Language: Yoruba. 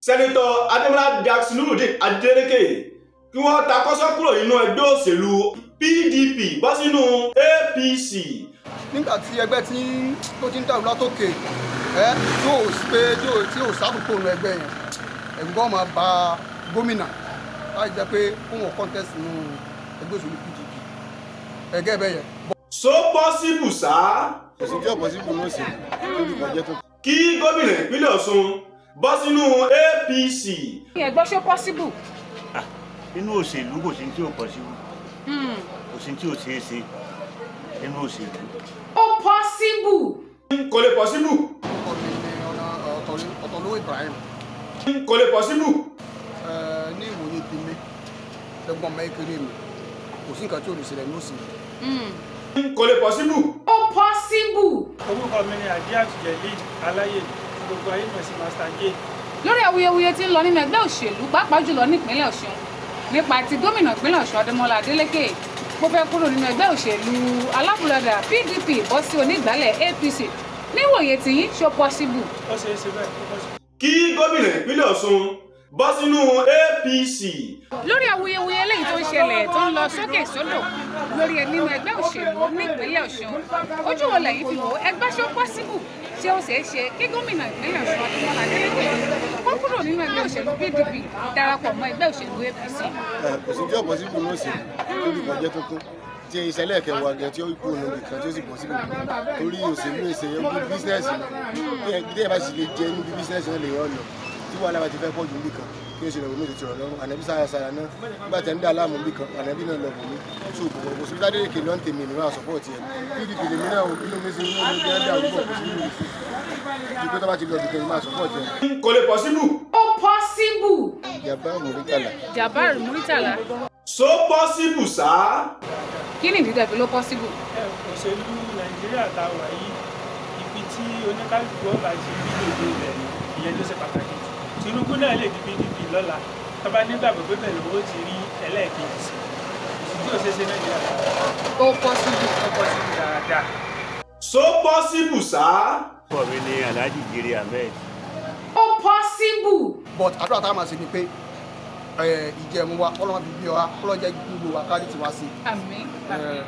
Senator Adémọ́lá Jackson Nurudeen Adeleke kí wọ́n takọ́sọ́ kúrò nínú ẹgbẹ́ òṣèlú PDP bọ́ sínú APC. Nígbà tí ẹgbẹ́ tí tó ti ń dàrú látòkè ẹ tí ò sí pé tí ò sábùkù òun ẹgbẹ́ yẹn, ẹ̀rù gan máa ba gómìnà láti jẹ́ pé kó wọn contest nínú ẹgbẹ́ òṣèlú PDP ẹgẹ́ bẹ́ẹ̀ yẹn. So possible sá? Kò sí tí ò possible ní òṣèlú lórí ìbàjẹ́ tó. Kí gómìnà ìpínlẹ̀ Ọ̀ṣun bọ́ sínú APC. Ẹ̀gbọ́n, ṣó possible? Nínú òṣèlú, kò sí tí ò possible, kò sí tí ò ṣeé ṣe nínú òṣèlú. Ó possible. Kò lè possible. Orúkọ mi ni ọ̀nà Ọ̀tọ̀lówó Ibrahim. Kò lè possible. Ní ìwòye tèmi, lẹ́gbọ́n mẹ́kẹ́rẹ́ mi, kò sí nǹkan tí ò lè ṣẹlẹ̀ ní òṣèlú. Kò lè possible. Ó possible. Orúkọ mi ni Adiat Jelil Aláyè tí gbogbo ayé mọ̀ sí Master J. Lórí awuyewuye tí ń lọ nínú ẹgbẹ́ òṣèlú, pàápàá jùlọ nípínlẹ̀ Ọ̀ṣun, nípa ti gómìnà ìpínlẹ̀ Ọ̀ṣun Adémọ́lá Adélékè bó fẹ́ kúrò nínú ẹgbẹ́ òṣèlú alábùradà PDP bọ́ sí onígbàálẹ̀ APC, níwòye tìyín, ṣó possible? Ó ṣeé ṣe bẹ́ẹ̀, ó possible. Kí gómìnà ìpínlẹ̀ Ọ̀ṣun bọ́ sínú APC. Lórí awuyewuye eléyìí tó ń ṣẹlẹ̀, tó ń lọ sókè sódò lórí ẹ nínú ẹgbẹ́ òṣèlú nípínlẹ̀ Ọ̀ṣun, ojú wo lẹ̀yin fi wò ó? Ẹgbẹ́, ṣó possible, ṣé ó ṣeé ṣe kí gómìnà ìpínlẹ̀ Ọ̀ṣun Adémọ́lá Adélékè kó kúrò nínú ẹgbẹ́ òṣèlú PDP darapọ̀ mọ́ ẹgbẹ́ òṣèlú APC? Kò sí tí ò possible ní òṣèlú lórí ìbàjẹ́ tuntun tí ìṣẹ̀lẹ̀ kẹwàá gan tí ó kú níbi kan tí ó sì bọ́ síbi torí òṣèlú èsè bí business bí ẹ bá sì lè jẹ níbi business náà lè yàn lọ. Tí wàhálà bá ti fẹ́ pọ̀ jù níbi kan, kí o ṣe lọ́wọ́ mi ti rọ̀ lọ́rùn ànábì sára sára náà nígbà tẹ̀ ń dà láàmú níbi kan, ànábì náà lọ bò mí. So kò sí Adeleke lọ́n tèmi ní wọ́n support ẹ̀. PDP lèmi náà, inú mi sí inú mi gẹ́gẹ́ dà púpọ̀, kò sí nínú mi sí ju pé tó bá ti lọ bìkan, máa support ẹ̀. Kò lè possible. Ó possible. Jabbar Muritala. Jabbar Muritala. So possible sá? Kí ni ìdí tẹ́ fi ló possible? Ẹ òṣèlú Nàìjíríà tá a wà yìí, ibi tí oníkálukú ọba ti rí lòdì rẹ̀, ìyẹn ló ṣe pàtàkì jù. Tinubu náà lè di PDP lọ́la tó bá nígbàgbọ́ pé bẹ́ẹ̀ lówó ti rí ẹlẹ́ẹ̀kejì sí. Kò sí tí ò ṣeé ṣe Nàìjíríà. Ó possible. Ó possible dáadáa. So possible sá? Orúkọ mi ni Alhaji Jire Ahmed. Ó possible. But àdúrà táwọn máa ṣe ni pé ìjẹun wa, Ọlọ́run fi bí wa, Ọlọ́run jẹ́ gbogbo wa kárí tiwa sí. Àmín, àmín.